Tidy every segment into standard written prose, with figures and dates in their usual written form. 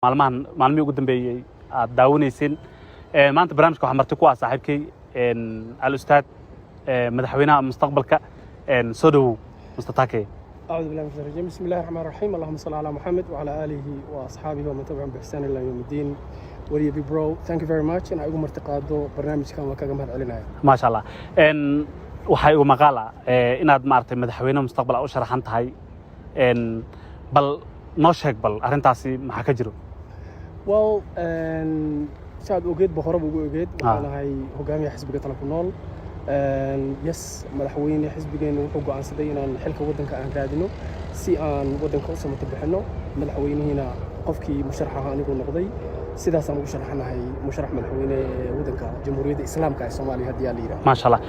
Maalmahan, maalmihii ugu dambeeyey aad daawanayseen. Maanta barnaamijka waxaa marti ku ah saaxiibkay al ustaad, madaxweynaha mustaqbalka. Soo dhowow, Mr Take. أعوذ بالله من الشيطان الرجيم، بسم الله الرحمن الرحيم، اللهم صل على محمد وعلى آله وأصحابه ومن تبعهم بإحسان إلى يوم الدين. Wariye Big Bro, thank you very much in igu martiqaado barnaamijkan, waa kaga mahad celinaya. Maasha Allah. Waxaa igu maqaala inaad maaragtay madaxweyne mustaqbal a u sharaxan tahay. Bal noo sheeg, bal arrintaasi maxaa ka jiro? Well, saad ogeed ba, horeba ugu ogeed, waxaan ahay hogaamiyaha xisbiga Tala ku Nool. Yes, madaxweyne xisbigeenu wuxuu go'aansaday inaan xilka waddanka aan raadino si aan waddanka u samata bixinno. Madaxweynihiina qofkii musharax ahaa anigu noqday. Sidaasaan ugu sharaxanahay musharax madaxweyne ee waddanka Jamhuuriyadda Islaamka ee Soomaaliya, haddii aa la yidhaahdo. Maasha Allah.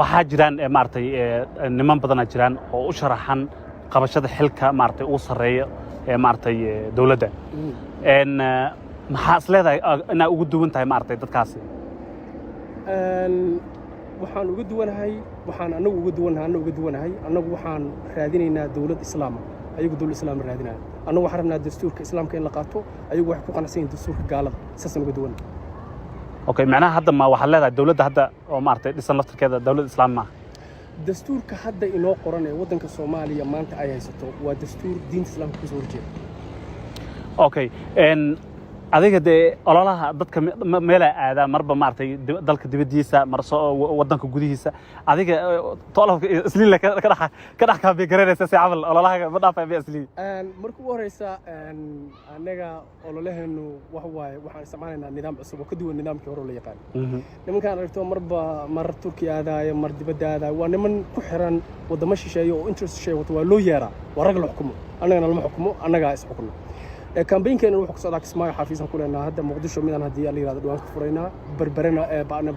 Waxaa jiraan maaragtay niman badanaa jiraan oo u sharaxan qabashada xilka maaragtay ugu sarreeya ee maaragtay dowladda. Maxaa is leedahay inaa ugu duwan tahay maaragtay dadkaasi? Waxaan uga duwanahay, waxaan anagu uga duwanahay, anna uga duwanahay, annagu waxaan raadinaynaa dowlad islaama, ayagu dowlad islaama raadinaya. Annagu waxaan rabnaa dastuurka islaamka in la qaato, ayagu waxay ku qanacsan yihiin dastuurka gaalada. Saasaan uga duwanahay. Okay, macnaha hadda ma waxaad leedahay dowladda hadda oo maaragtay dhisan laftirkeeda dowlad islaam maaha? Dastuurka hadda inoo qoran ee waddanka Soomaaliya maanta ay haysato waa dastuur diinta islaamka kasoo horjeeda. Okay, adiga dee ololaha dadka meelaa aadaa marba maaragtay dalka dibaddiisa, mar soo waddanka gudihiisa. Adiga toolofka Isliila ka dhex campaign garaynaysa, si camal ololaha ma dhaafay ba Islii? Marka ugu horeysa, annaga ololaheenu waxa waaye waxaan isticmaalaynaa nidaam cusub oo ka duwan nidaamkii hore oo la yaqaan. Nimankaan aragto marba mar Turki aadaayo, mar dibadda aadaayo, waa niman ku xiran waddamo shisheeye oo interest shisheeye wato. Waa loo yeeraa, waa rag la xukumo. Annagana lama xukumo, annagaa is xukuno. Campaign-keena wuxuu ka socdaa Kismaayo, xafiisan ku leenaha hadda. Muqdisho midaan haddii la yirahdo dhawaan ka furaynaa. Berberena,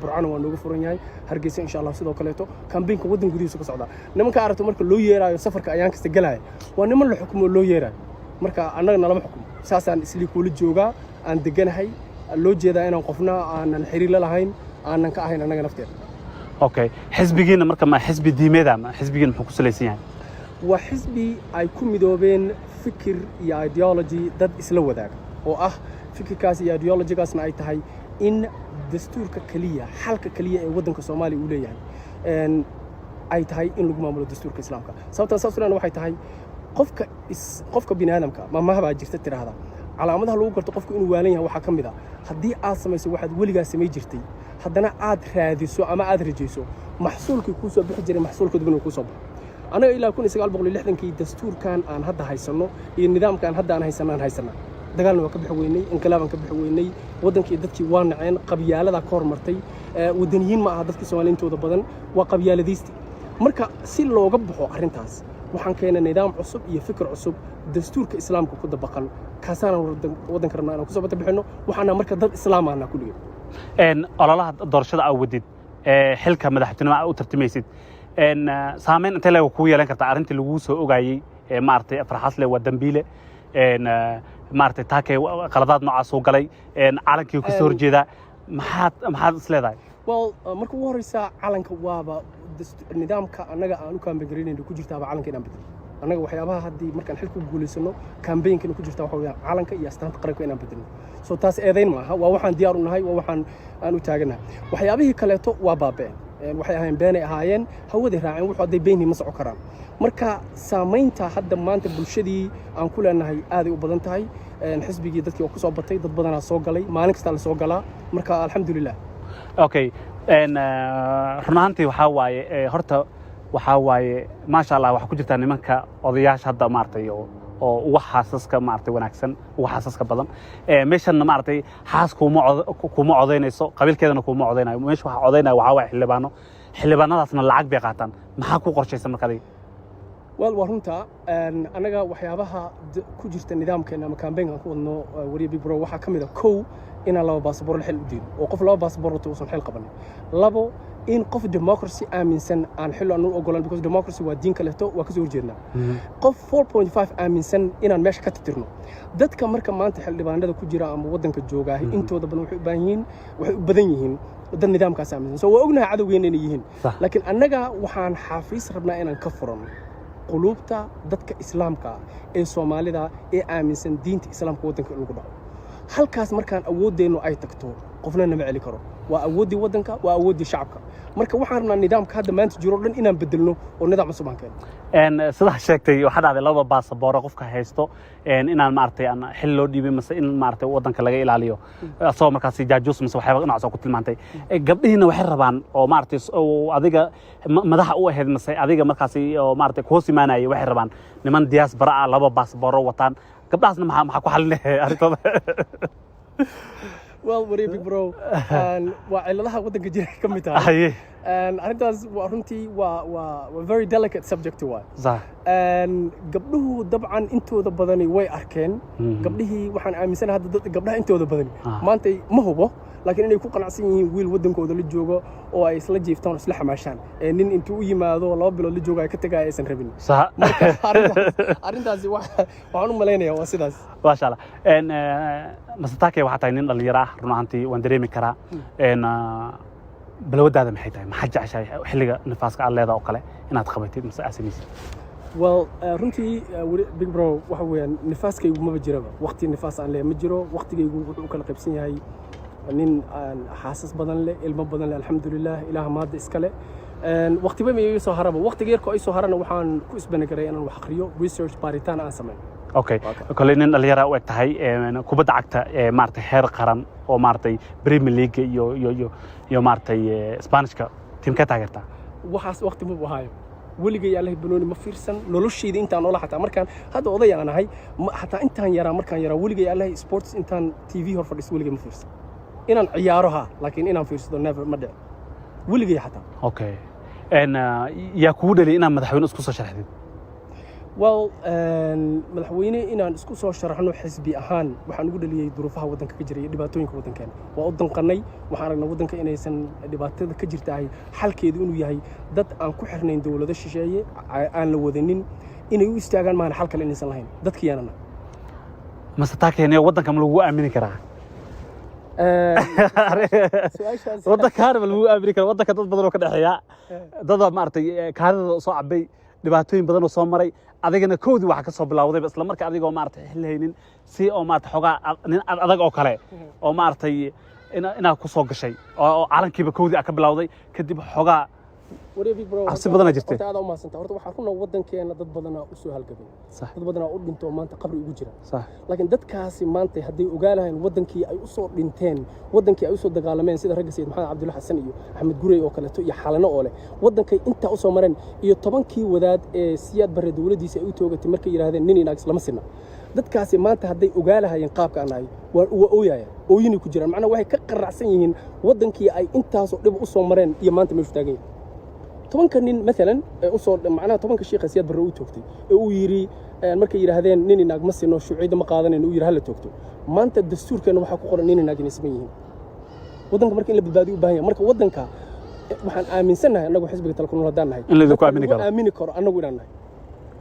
Burcana waa nooga furan yahay. Hargeysa insha Allah sidoo kaleeto. Campaign-ka waddan gudihiisu ka socdaa. Nimanka aragto marka loo yeeraayo, safarka ayaan kasta gelaya, waa niman la xukumo oo loo yeeraayo. Marka annaga nalama xukumo, saasaan Islii kuula joogaa, aan deganahay, loo jeedaa inaan qofna aanan xiriir la lahayn, aanan ka ahayn annaga nafteeda. Okay, xisbigiina marka ma xisbi diimeeda ma xisbigiina muxuu ku salaysan yahay? Waa xisbi ay ku midoobeen fikir iyo ideology dad isla wadaaga, oo ah fikirkaas iyo ideology-gaasna ay tahay in dastuurka keliya, xalka keliya ee waddanka Soomaaliya uu leeyahay ay tahay in lagu maamulo dastuurka islaamka. Sababtaan saas u lehna waxay tahay qofka is qofka bini aadamka, maamaha baa jirta tiraahda calaamadaha lagu garto qofku inuu waalan yahay waxaa ka mid a haddii aad samayso waxaad weligaa samay jirtay, haddana aad raadiso ama aad rajayso maxsuulkii kuu soo bixi jiray, maxsuulka duban kuu soo baxo. Annaga ilaa 1960-kii dastuurkan aan hadda haysanno iyo nidaamkan hadda aan haysanno aan haysanaa. Dagaalna waa ka bixi weynay, inqilaabaan ka bixi weynay. Waddankii dadkii waa naceen, qabyaaladaa ka hormartay. Waddaniyiin ma aha dadkii Soomaaliya intooda badan, waa qabyaaladiisti. Marka si looga baxo arrintaas, waxaan keenay nidaam cusub iyo fikir cusub, dastuurka islaamka ku dabaqan. Kaasaan waddanka rabnaa inaan kusoo bata bixinno. Waxaana marka dad islaam ahna kulligeen. Ololaha doorashada aa wadid, xilka madaxtinimo aa u tartamaysid, saameyn intee leeg kugu yeelan kartaa arrintii laguu soo ogaayey ee maaragtay Farxasle waa dambiile, maaragtay Taakee qaladaad noocaas uu galay, calankii kasoo horjeedaa? Maxaad is leedahay? Well, marka ugu horeysa calanka waaba nidaamka annaga aan u campaign garaynayno ku jirtaaba calanka inaan bedelo. Annaga waxyaabaha haddii markaan xilka ku guulaysano campaign-kana ku jirta waxa weeyaan calanka iyo astaanta qaranka inaan bedelno. So taas eedayn maaha, waa waxaan diyaar u nahay, waa waxaan aan u taaganahay. Waxyaabihii kaleeto waa baaba'een. Waxay ahaayeen beenay ahaayeen, hawaday raaceen. Wuxuu hadday beenyihiin ma socon karaan. Marka saamaynta hadda maanta bulshadii aan ku leenahay aaday u badan tahay. Xisbigii dadkii oo ku soo batay, dad badanaa soo galay, maalin kastaa la soo galaa. Marka alxamdulilah. Okay, run ahaantii waxaa waaye horta waxaa waaye maasha Allah, waxaa ku jirtaa nimanka odayaasha hadda maaragtay oo uga xaasaska maaragtay wanaagsan, uga xaasaska badan. Meeshanna maaragtay xaas kuma codaynayso, qabiilkeedana kuma codaynayo. Meesha waxaa codaynaya waxaa waaye xildhibaano. Xildhibaanadaasna lacag bay qaataan. Maxaa ku qorshaysan marka adiga? Well, waa runta. Annaga waxyaabaha ku jirta nidaamkeena ama campaign-kan ku wadno, wariye Big Bro, waxaa ka mid a kow inaan laba baasabor xil u diido, oo qof laba baasabor wato uusan xil qabanin. Labo, in qof democracy aaminsan aan xil aanu ogolan, because democracy waa diin kaleeto, waa kasoo horjeednaa. Qof 4.5 aaminsan inaan meesha ka tirtirno. Dadka marka maanta xildhibaanada ku jira ama waddanka joogaa intooda badan waxay u baahan yihiin, waxay u badan yihiin dad nidaamkaas aaminsan. So waa ognahay cadowgeena inay yihiin, laakiin annaga waxaan xaafiis rabnaa inaan ka furano quluubta dadka islaamka ah ee Soomaalida ee aaminsan diinta islaamka waddanka in lagu dhaco. Halkaas markaan awooddeennu ay tagto, qofna nama celi karo. Waa awooddii waddanka, waa awooddii shacabka. Marka waxaan rabnaa nidaamka hadda maanta jiro o dhan inaan bedelno oo nidaam cusub aan keeno. Sidaa sheegtay, waxaa dhacday laba baasabooro qofka haysto inaan maaragtay aan xil loo dhiibin mase in maaragtay waddanka laga ilaaliyo, asagoo markaasi jaajuus mase waxyaaba noocaas oo ku tilmaantay. Gabdhihiina waxay rabaan oo maaragtay oo adiga madaxa u ahayd mase adiga markaasi oo maaragtay ku hoos imaanayay, waxay rabaan niman diaspora ah, laba baasabooro wataan. Gabdhahaasna maxaa ku xalinaya arrintooda? Well, wari big bro, waa cilladaha waddanka jira ka mid tahay. Arrintaas waa runtii waa very delicate subject waay. Gabdhuhu dabcan intooda badani way arkeen. Gabdhihii waxaan aaminsanahay hadda gabdhaha intooda badani maanta ma hubo, laakiin inay ku qanacsan yihiin wiil waddankooda la joogo oo ay isla jiiftaan oo isla xamaashaan, ee nin intuu u yimaado 2 bilood la joogo ay ka tegaya aysan rabin. Marka arrintaasi waxaan u malaynayaa waa sidaas. Maasha Allah. Masatake, waxaa tahay nin dhalinyaro ah. Run ahaantii waan dareemi karaa. Balwadaada maxay tahay? Maxaa jeceshahay xilliga nifaaska aad leedaha oo kale inaad qabatid mase aad samaysid? Well, runtii weli big bro, waxa weeyaan nifaaskaygu maba jiraba. Waqti nifaas aan leeyahay ma jiro. Waqtigaygu wuxuu u kala qaybsan yahay nin aan xaasas badan leh, ilmo badan leh, alxamdulilah, ilaah maadda iska leh. Waqtiba ma iga soo haraba. Waqtiga yarko ay soo harana waxaan ku isbani karay inaan wax akhriyo, research, baaritaan aan sameyn. Okay, kole nin dhalinyara u eg tahay. Kubadda cagta ee maaragtay heer qaran oo maaragtay Premier League iyo maaragtay Spanishka, team ka taageertaa? Waxaas waqti ma ahaayo. Weligay allahi banooni ma fiirsan noloshayda intaan noola, xataa markaan hadda oday aan ahay, xataa intaan yaraa, markaan yaraa, weligay allahi sports intaan TV hor fadhiisto weligay ma fiirsan. Inaan ciyaaro ha, laakiin inaan fiirsado never, ma dhici weligay xataa. Okay. Yaa kugu dhaliyay inaad madaxweyne isku soo sharaxdid? Well, madaxweyne inaan isku soo sharaxno xisbi ahaan waxaan ugu dhaliyey duruufaha waddanka ka jira iyo dhibaatooyinka waddankeena. Waa u danqannay. Waxaan aragnay waddanka inaysan dhibaatada ka jirtahay xalkeedu inuu yahay dad aan ku xirnayn dowlado shisheeye, aan la wadanin, inay u istaagaan maana xal kale inaysan lahayn dadkiyaanana. Mase taa keenayo waddanka ma lagugu aamini karaa? Su-aashaas Waddankaana ma lagugu aamini karaa? Waddanka dad badan oo ka dhexeeya, dada maaragtay kaadida soo cabay, dhibaatooyin badan oo soo maray. Adigana kowdii waxaa ka soo bilowdayba isla marka adigoo maaragtay xil haynin si oo maaragtay xoogaa nin ad adag oo kale oo maaragtay inaad ku soo gashay oo calankiiba kowdii aad ka bilowday, kadib xoogaa cabsi badanaa jirtay. Horta aad u mahadsanta. Horta waxaa runa waddankeena dad badanaa u soo halgamay, dad badanaa u dhinto oo maanta qabri ugu jira. Laakiin dadkaasi maanta hadday ogaa lahayn waddankii ay u soo dhinteen, waddankii ay u soo dagaalameen, sida ragga Sayid Maxamed Cabdulla Xasan iyo Axmed Gurey oo kaleeto iyo Xalano oo leh, waddankay intaa u soo mareen, iyo 10kii wadaad ee Siyaad Barre dowladdiisa ay u toogatay markay yidhaahdeen nin inaagis lama sinna, dadkaasi maanta hadday ogaa lahayeen qaabka aan nahay, waa ooyayaan, ooyinay ku jiraan. Macnaha waxay ka qaracsan yihiin waddankii ay intaasoo dhib u soo mareen iyo maanta meeshu taagan yahay. 10ka nin maalan ee usoo, macnaha 10ka shiikha Siyaad Barre u toogtay ee uu yidhi, markay yidhaahdeen nin inaag ma sino, shuuciyadda ma qaadanayno, uu yidhi hala toogto. Maanta dastuurkeenna waxaa ku qoran nin inaag inay siman yihiin. Waddanka marka in la badbaadiyo u baahan yahay. Marka waddanka waxaan aaminsannahay annagu xisbiga Tala ku Nool haddaan nahay In laydinku dadka aamini lagu karo. aamini karo annagu inaan nahay,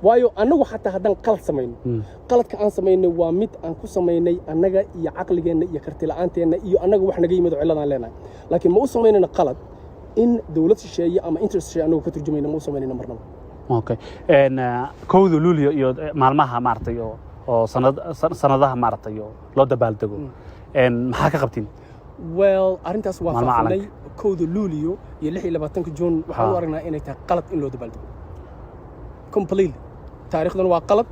waayo annagu xataa haddaan qalad samayno, qaladka aan samaynay waa mid aan ku samaynay annaga iyo caqligeenna iyo karti la'aanteenna iyo annaga wax naga yimid oo cilladaan leenahay. Laakiin ma u samaynayno qalad in dowlad shisheeye ama interest shisheeye annagu ka turjumayna, ma u samaynayno marnaba. Okay. 1da Luulyo iyo maalmaha maaragtay oo sanadaha maaragtay oo loo dabaaldego, maxaa ka qabtiin? Well, arrintaas waa Maalmaha faafinay. 1da Luuliyo iyo 26ka Juun waxaan u aragnaa inay tahay qalad in loo dabaaldego completely. Taariikhdan waa qalad,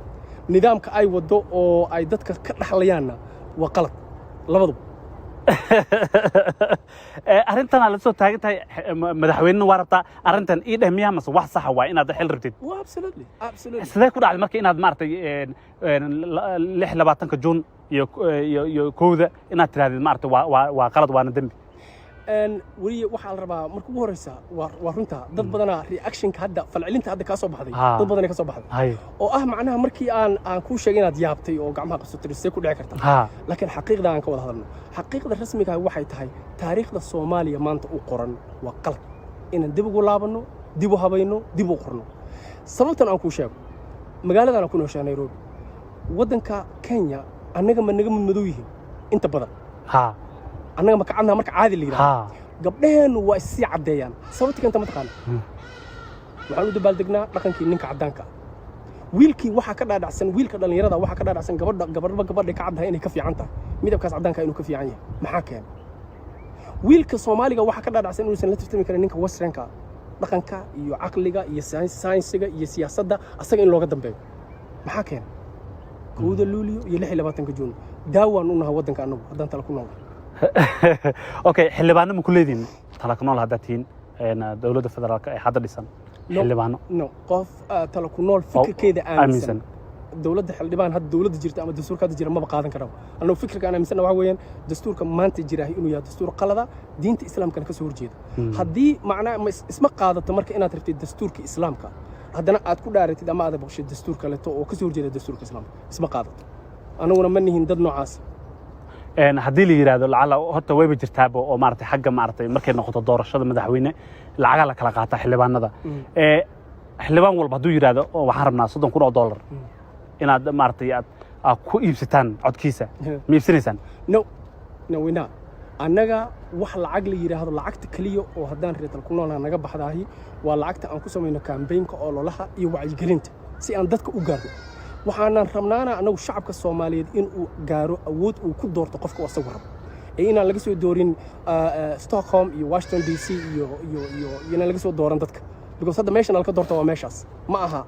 nidaamka ay waddo oo ay dadka ka dhaxlayaanna waa qalad, labaduba. Arrintan la soo taagan tahay, madaxweynena waa rabtaa. Arrintan ii dheh, miyaa mase wax saxa waa inaad xil rabtid? Well, absolutely, absolutely. Sidee ku dhacday marka inaad maaragtay 26ka Juun iyo 1da inaad tirahdid maaragtay waa qalad waana dembi? Weliya, waxaa la rabaa marka ugu horeysa waa runta dad badanaa reactionka hadda, falcelinta hadda kaa soo baxday, dad badanaa ka soo baxday oo ah macnaha markii aan kuu sheegay inaad yaabtay oo gacmaha qabsatay, see ku dhici karta? Laakiin xaqiiqda aan ka wada hadalno. Xaqiiqda rasmiga ah waxay tahay taariikhda Soomaaliya maanta u qoran waa qalad, inaan dib ugu laabanno, dib u habayno, dib u qorno. Sababtan aan kuu sheego, magaaladan aan ku nooshahay, Nairobi, waddanka Kenya, annaga ma naga madow yihiin inta badan? Annaga ma kacadnaha marka caadi la yidhahdo? Gabdhaheennu waa issii caddeeyaan. Sababta keenta ma taqaana? Waxaan u dabaaldegnaa dhaqankii ninka caddaanka ah. Wiilkii waxaa ka dhaadhacsan, wiilka dhallinyarada waxaa ka dhaadhacsan gabadha, gabadhba gabadhay ka caddahay inay ka fiican tahay. Midabkaas caddaanka inuu ka fiican yahay. Maxaa keenay? Wiilka Soomaaliga waxaa ka dhaadhacsan inuusan la tartami karin ninka Westernka, dhaqanka iyo caqliga iyo saynsiga iyo siyaasadda, asaga in looga dambeeyo. Maxaa keenay? 1 Luuliyo iyo 26-ka Juun daawaan u nahay waddanka annagu haddaan Tala ku Nool. Okay, xildhibaano ma ku leediin Tala ku Nool haddaad tihiin dowladda federaalka ee hadda dhisan? No. Xildhibaano? No, qof Tala ku Nool fikirkeeda aaminsan aaminsan. Dowladda xildhibaan hadda dowladda jirta ama dastuurka hadda jira maba qaadan karaba. Annagu fikirka aan aaminsanna waxa weeyaan dastuurka maanta jira inuu yahay dastuur qalada, diinta Islaamkana ka soo horjeeda. Haddii macnaa ma isma qaadato marka inaad rabtid dastuurka Islaamka, haddana aad ku dhaaratid ama aad boqshid dastuur kaleeto oo ka soo horjeeda dastuurka Islaamka. Isma qaadato. Annaguna ma nihin dad noocaas. Haddii la yidhaahdo lacala horta wayba jirtaaba oo maaragtay xagga maaragtay markay noqoto doorashada madaxweyne lacagaa la kala qaataa xildhibaanada. Xildhibaan walba hadduu yidhaahdo oo waxaan rabnaa $30,000 inaad maaragtay aad ku iibsataan codkiisa, ma iibsanaysaan? No, we're not. Annaga wax lacag la yidhaahdo, lacagta keliya oo haddaan reer ku noolnaha naga baxdaahi waa lacagta aan ku samayno campaignka, ololaha iyo wacyigelinta, si aan dadka u gaarno. Waxaanan rabnaana annagu shacabka Soomaaliyeed in uu gaaro awood uu ku doorto qofka uu asagu rabo, ee inaan laga soo doorin Stockholm iyo Washington DC iyo inaan laga soo dooran dadka, because hadda meeshan alka doorta waa meeshaas, ma aha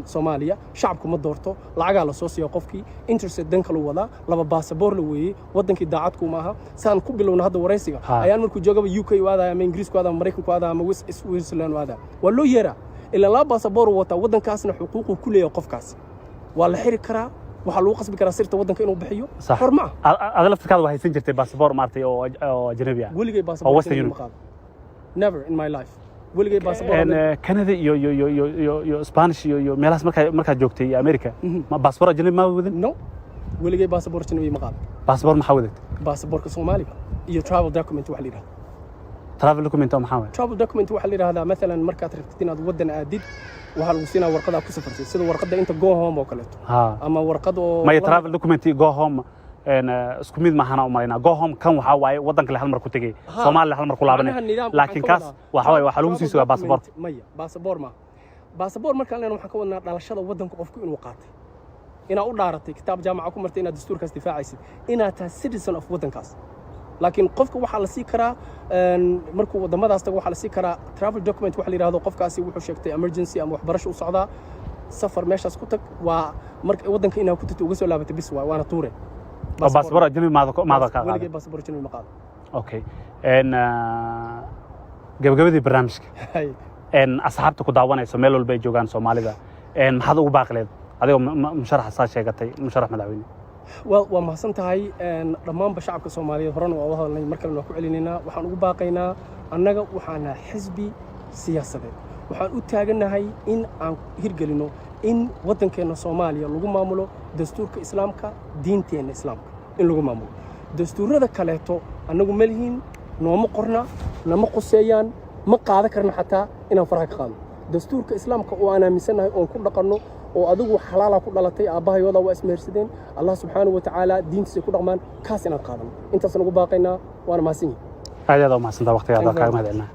Soomaaliya. Shacabku ma doorto, lacagaa la soo siiya qofkii interest dan kalu wadaa, laba baasaboor la weeyey, waddankii daacadku ma aha. Saan ku bilowna hadda waraysiga, ayaan markuu joogaba UK u aadaya ama Ingiriisku aadaya ama Maraykanku aadaya ama Switzerland u aadaya, waa loo yeeraa ilaa laba baasaboor uu wataa. Waddankaasna xuquuquu ku leeyahay qofkaas, waa la xiri karaa, waxaa lagu qasbi karaa sirta waddanka inuu bixiyo. Xor ma ah. Ada laftirkaada waa haysan jirtay baasaboor maaragtay oo ajnabi ah? Weligay Oo baasaboor Western ajnabi ma Union. qaado. Never in my life weligay baasaboor Canada iyo Spanish iyo meelahaas markaa joogtay iyo America, ma baasaboor ajnabi ma wadin? No, weligay baasaboor ajnabi ma qaado. Baasaboor maxaa wadatay? Baasaboorka Soomaaliga iyo travel document waxa la yidhahda. Travel document oo maxaa waay? Travel document waxaa la yidhahdaa, maalan markaad rabtid inaad waddan aadid, waxaa lagu siinaa warqadaa ku safartid, sida warqadda inta go home oo kaleeto ama warqad oo maya, travel document iyo go home isku mid maahana u malaynaa. Go home kan waxaa waaye waddan kale hal mar ku tegey, Soomaaliya hal mar ku laabanay. Macnaha nidaam waxaan Laakiin ka kaas wadaa waxa waaye waxaa lagu sii travel sugaa baasaboor. document. Maya, baasaboor ma baasaboor. Markaan leenahay waxaan ka wadnaa dhalashada waddanka qofku inuu qaatay, inaad u dhaaratay, kitaab jaamaca ku martay inaad dastuurkaas difaacaysid, inaad tahay citizen of waddankaas. Laakiin qofka waxaa la sii karaa markuu waddamadaas tago waxaa la sii karaa travel document waxa la yidhahdo. Qofkaasi wuxuu sheegtay emergency ama waxbarasho u socdaa, safar meeshaas ku tag, waa marka waddanka inaad ku tagto uga soo laabatay bis waay, waana tuure. Oo baasaboor ajnabi maada ka Weligay qaaday? Baasaboor ajnabi ma qaado. Okay, gabagabadii barnaamijka. Hay. Asxaabta ku daawanayso meel walba ay joogaan Soomaalida, maxaad ugu baaqleed adigoo musharaxa saa sheegatay, musharax madaxweyne? Well, waa mahadsan tahay. Dhammaanba shacabka Soomaaliyeed horena waa uga hadalnay, mar kalena waa ku celinaynaa. Waxaan ugu baaqaynaa, annaga waxaan nahay xisbi siyaasadeed. Waxaan u taagannahay in aan hirgelino in waddankeenna Soomaaliya lagu maamulo dastuurka Islaamka, diinteenna Islaamka in lagu maamulo. Dastuurada kaleeto annagu ma lihiin, nooma qorna, nama quseeyaan, ma qaadan karna xataa inaan faraha ka qaadno. Dastuurka Islaamka oo aan aaminsannahay oon ku dhaqanno, oo adigu xalaalaa ku dhalatay, aabbahayooda waa ismehersadeen, Allah subxaanahu wa tacaala diintiisay ku dhaqmaan, kaas inaan qaadano. Intaasaan ugu baaqaynaa, waana mahadsan yihin. Aad aad u mahadsantaa waqtigaada. Thank you. Kaaga mahad celinaa.